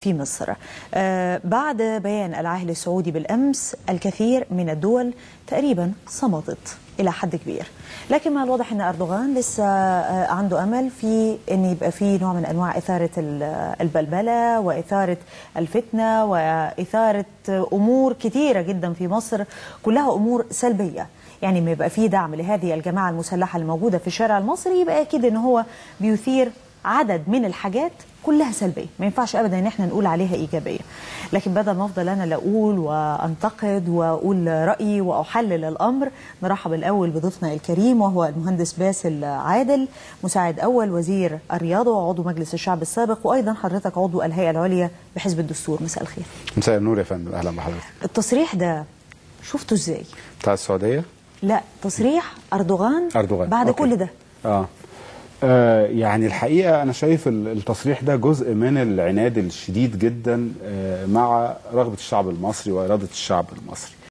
في مصر. بعد بيان العاهل السعودي بالأمس الكثير من الدول تقريبا صمتت إلى حد كبير، لكن ما الواضح أن أردوغان لسه عنده أمل في أن يبقى في نوع من أنواع إثارة البلبلة وإثارة الفتنة وإثارة أمور كثيرة جدا في مصر، كلها أمور سلبية. يعني ما يبقى في دعم لهذه الجماعة المسلحة الموجودة في الشارع المصري يبقى أكيد أن هو بيثير عدد من الحاجات كلها سلبية، ما ينفعش أبدا إن احنا نقول عليها إيجابية. لكن بدل ما أفضل أنا اللي أقول وأنتقد وأقول رأيي وأحلل الأمر، نرحب الأول بضيفنا الكريم وهو المهندس باسل عادل، مساعد أول وزير الرياضة وعضو مجلس الشعب السابق، وأيضا حضرتك عضو الهيئة العليا بحزب الدستور. مساء الخير. مساء النور يا فندم، أهلا بحضرتك. التصريح ده شفته إزاي؟ بتاع السعودية؟ لا، تصريح أردوغان بعد okay. كل ده. يعني الحقيقة أنا شايف التصريح ده جزء من العناد الشديد جدا مع رغبة الشعب المصري وإرادة الشعب المصري.